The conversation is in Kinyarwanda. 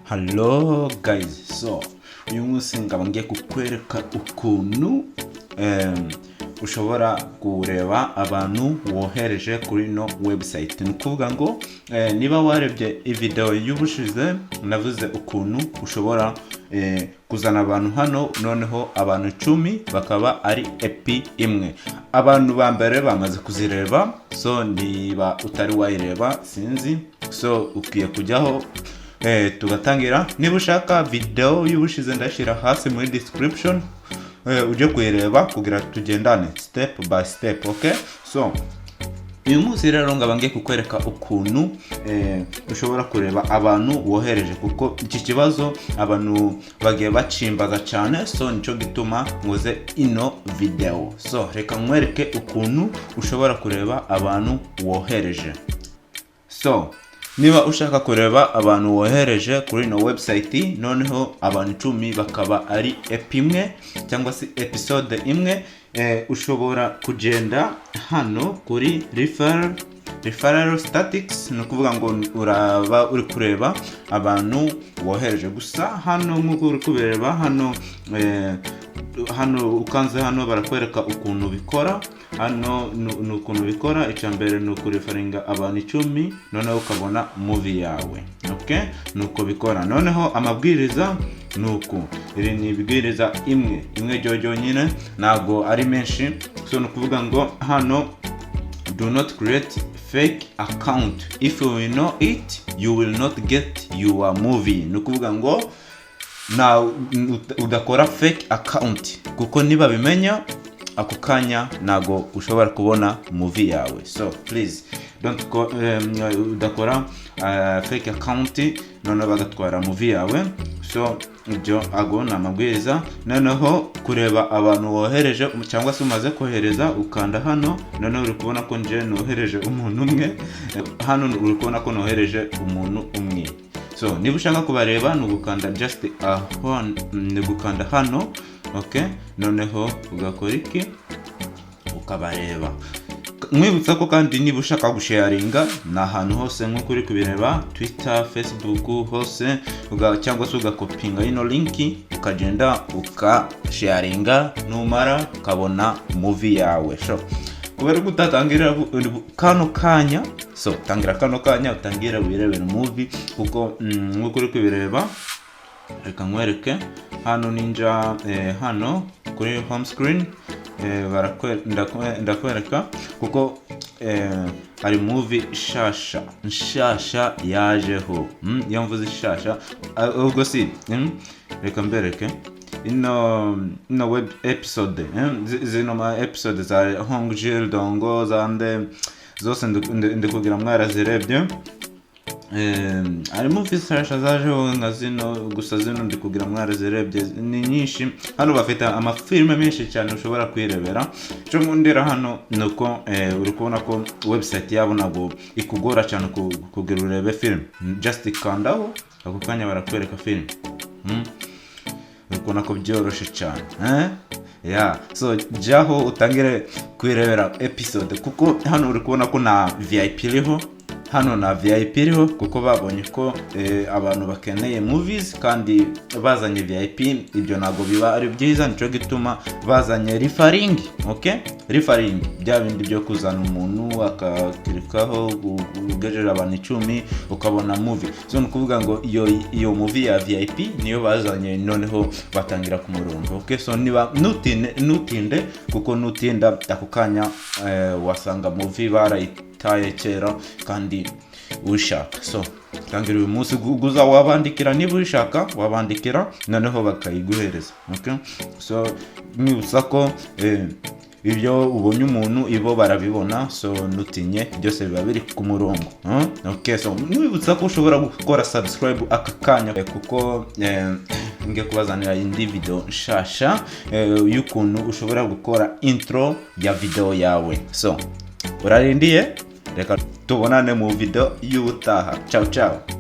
Hello guys, so uyu munsi nkaba ngiye kukwereka ukuntu ushobora kureba abantu wohereje kuri ino website. Ni ukuvuga ngo niba warebye video y'ubushize, navuze ukuntu ushobora kuzana abantu hano, noneho abantu 10 bakaba ari epi imwe. Abantu ba mbere bamaze kuzireba, so niba utari wayireba sinzi, so ukwiye kujyaho tugatangira. Niba ushaka video y'ubushize, ndashyira hasi muri description, ujye kuyireba kugira tugendane step by step. Okay, so uyu munsi rero ngaba ngiye kukwereka ukuntu ushobora kureba abantu wohereje, kuko iki kibazo abantu bagiye bacimbaza cyane, so nicyo gituma nkoze ino video. So reka nkwereke ukuntu ushobora kureba abantu wohereje. So niba ushaka kureba abantu wohereje kuri ino website, noneho abantu 10 bakaba ari epi imwe cyangwa se episode imwe, ushobora kugenda hano kuri referral statistics. Ni ukuvuga ngo uraba uri kureba abantu wohereje gusa. Hano nk'uko uri kubireba hano, hano ukanze hano barakwereka ukuntu bikora. Hano ni ukuntu bikora. Icya mbere ni ukureferringa abantu 10, noneho ukabona movie yawe. Okay, ni uko bikora. Noneho amabwiriza ni uku: iri ni ibwiriza imwe imwe ryonyine, ntabwo ari menshi. So ni ukuvuga ngo hano "Do not create fake account. If you will know it, you will not get your movie." Ni ukuvuga ngo na udakora fake account, kuko niba bimenya ako kanya ntago ushobora kubona movie yawe. So please don't udakora fake account, noneho bagatwara movie yawe. So ibyo ago ni amabwiriza. Noneho kureba abantu wohereje cyangwa se umaze kohereza, ukanda hano. Noneho uri kubona ko nje nohereje umuntu umwe. Hano uri kubona ko nohereje umuntu umwe. So niba ushaka kubareba, ni ugukanda just aho, ni gukanda hano. Okay, noneho ugakora iki? Ukabareba. Mwibutsa ko kandi niba ushaka gusharinga, ni ahantu hose nk'uko uri kubireba, Twitter, Facebook, hose, cyangwa se ugakopinga ino link, ukagenda ukasharinga, numara ukabona movie yawe. So kubera ko utatangira kano kanya, so tangira kano kanya utangire wirebera movie, kuko nk'uko uri kubireba, reka nkwereke hano ninja hano kuri home screen, ndakwereka kuko hari movie nshasha nshasha yajeho. Iyo mvuze nshasha, ubwo si reka mbereke ino web episode, zino ma episode za Hong Gil Dongo zande zose ndi kugira mwarazirebye. Harimo nshasha zajeho nka zino gusa, zino ndi kugira mwarazirebye, ni nyinshi. Hano bafite amafilime menshi cyane ushobora kwirebera. Icyo nkundira hano ni uko uri kubona ko website yabo ntabwo ikugora cyane kugira urebe film. Just ikandaho, ako kanya barakwereka film. Uri kubona ko byoroshye cyane, eh? Yeah. So jyaho utangire kwirebera episode, kuko hano uri kubona ko na VIP iriho. Hano na VIP iriho, kuko babonye ko abantu bakeneye movies, kandi bazanye VIP ibyo ntabwo biba ari byiza. Nicyo gituma bazanye referring. Okay, referring, bya bindi byo kuzana umuntu akakirikaho, ugejeje abantu 10 ukabona movie. So ni ukuvuga ngo iyo movie ya VIP niyo bazanye, noneho batangira ku murongo. Okay, so niba nutinde, nutinde, kuko nutinda ako kanya wasanga movie barayitaye kera kandi ushaka. So tangira uyu munsi guza wabandikira, niba uyishaka wabandikira, noneho bakayiguhereza. Okay, so mwibutsa ko ibyo ubonye umuntu ibo barabibona, so nutinye, byose biba biri ku murongo, huh? Okay, so mwibutsa ko ushobora gukora subscribe aka kanya, kuko ngiye kubazanira indi video nshasha y'ukuntu ushobora gukora intro ya video yawe. So urarindiye, reka tubonane mu video y'ubutaha. Ciao ciao.